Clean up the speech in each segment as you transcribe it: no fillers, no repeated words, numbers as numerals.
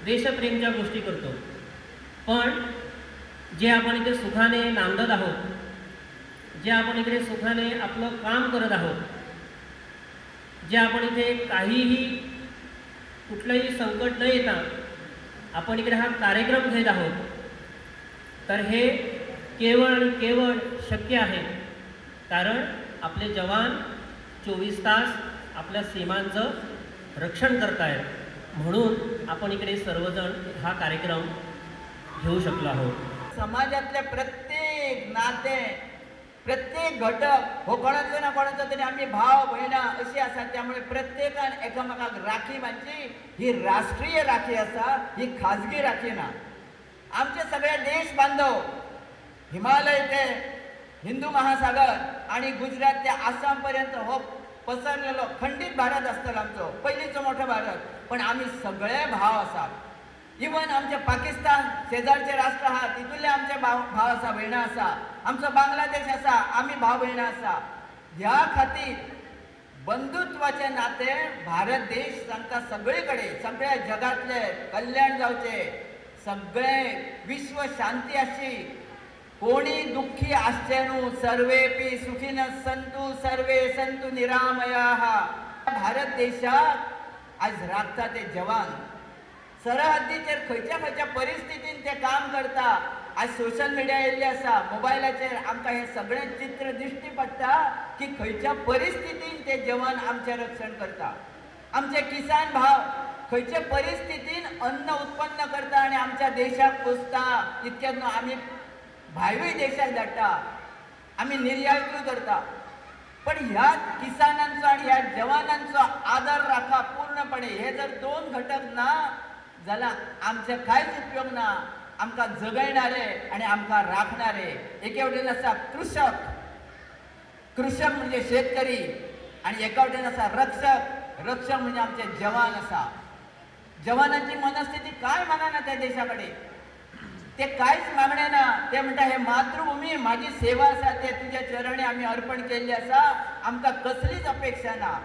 देशप्रेमच्या गोष्टी करतो, पण जे आपण इथे सुखाने नांदत आहोत, जे आपण इकडे सुखाने आपलं काम करत आहोत, जे आपण इथे काहीही कुठलंही संकट न येता आपण इकडे हा कार्यक्रम घेत आहोत, तर हे केवळ आणि केवळ शक्य आहे कारण आपले जवान 24 तास आपल्या सीमांचं रक्षण करतायत, म्हणून आपण इकडे सर्वजण हा कार्यक्रम घेऊ शकलो आहोत। समाजातले प्रत्येक नाते, प्रत्येक घटक हो कोणाचो ना कोणाचो तरी आमी भाव भयणां अशी आसा, त्यामुळे प्रत्येकान एकामेकाक राखी बांदची। ही राष्ट्रीय राखी आसा, ही खाजगी राखी ना। आमचे सगळे देश बांधव हिमालय ते हिंदू महासागर आणि गुजरात ते आसाम पर्यंत हो पसरलेलो खंडीत भारत आसतलो आमचो, पयलींचो मोठो भारत, पण आमी सगळे भाव आसात। इवन आमचे पाकिस्तान शेजारचे राष्ट्र आहा तितुले आमचे भाव भाव आसा, भयणां आसा। आमचो बांगलादेश आसा, आमी भाव भयणां आसा। ह्या खातीर बंधुत्वाचे नाते भारत देश सांगता सगळे कडेन, सगळ्या जगातले कल्याण जावचे, सगळे विश्व शांती आसची, कोणी दुःखी आसचे न्हू, सर्वेपी सुखिन संतु सर्वे संतु निरामयाः। भारत देशाक आज राखता ते जवान सरहद्दीचेर खंयच्या खंयच्या परिस्थितीन ते काम करता। आज सोशल मिडिया येयल्ले आसा, मोबायलाचेर आमकां हें सगळें चित्र दिश्टी पडटा की खंयच्या परिस्थितीन ते जवान आमचें रक्षण करता। आमचे किसान भाव खंयचे परिस्थितीन अन्न उत्पन्न करता आनी आमच्या देशाक पोसता। इतक्यात न्हू आमी भायरूय देशाक धाडटा, आमी निर्यातूय करता, पण ह्या किसानांचो आनी ह्या जवानांचो आदर राखा पूर्णपणे। हे जर दोन घटक ना जाल्यार आमचे कांयच उपयोग ना। आमकां जगयणारे आनी आमकां राखणारे एके वटेन आसा कृषक, कृषक म्हणजे शेतकरी, आनी एका वटेन आसा रक्षक, रक्षक म्हणजे आमचे जवान आसा। जवानांची मनस्थिती काय मागना त्या देशा कडेन, ते कांयच मागणे ना। ते म्हणटा हे मातृभूमी माझी सेवा आसा, ते तुज्या चरणी आमी अर्पण केल्ली आसा, आमकां कसलीच अपेक्षा ना।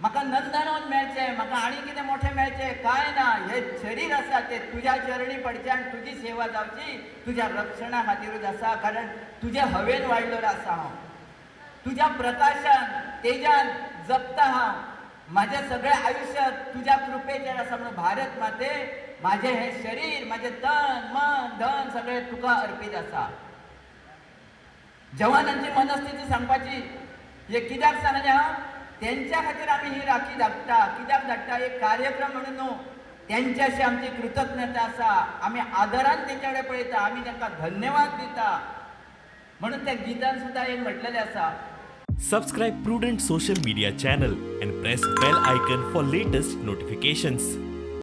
म्हाका नंदनवन मेळचें, म्हाका आनी कितें मोठें मेळचें कांय ना, हे शरीर आसा ते तुज्या चरणी पडचें आनी तुजी सेवा जावची, तुज्या रक्षणा खातीरूच आसा, कारण तुजे हवेन वाडलेलो आसा हांव, तुज्या प्रकाशान तेजान जगता हांव, माझें सगळें आयुश्य तुज्या कृपेचेर आसा। म्हणून भारत माते माझे हे शरीर, माझे तन मन धन सगळें तुका अर्पीत आसा। जवानांची मनस्थिती सांगपाची हे कित्याक सांगलें हांव, तेंच्या खातीर आमी ही राखी धाडटा। कित्याक धाडटा? एक कार्यक्रम म्हणून न्हू, तेंच्याशी आमची कृतज्ञता आसा, आमी आदरान तेंच्या कडेन पळयता, आमी तांकां धन्यवाद दिता। म्हणून त्या गितान सुद्दां एक म्हटलेलें आसा, Subscribe Prudent Social Media channel and press bell icon for latest notifications.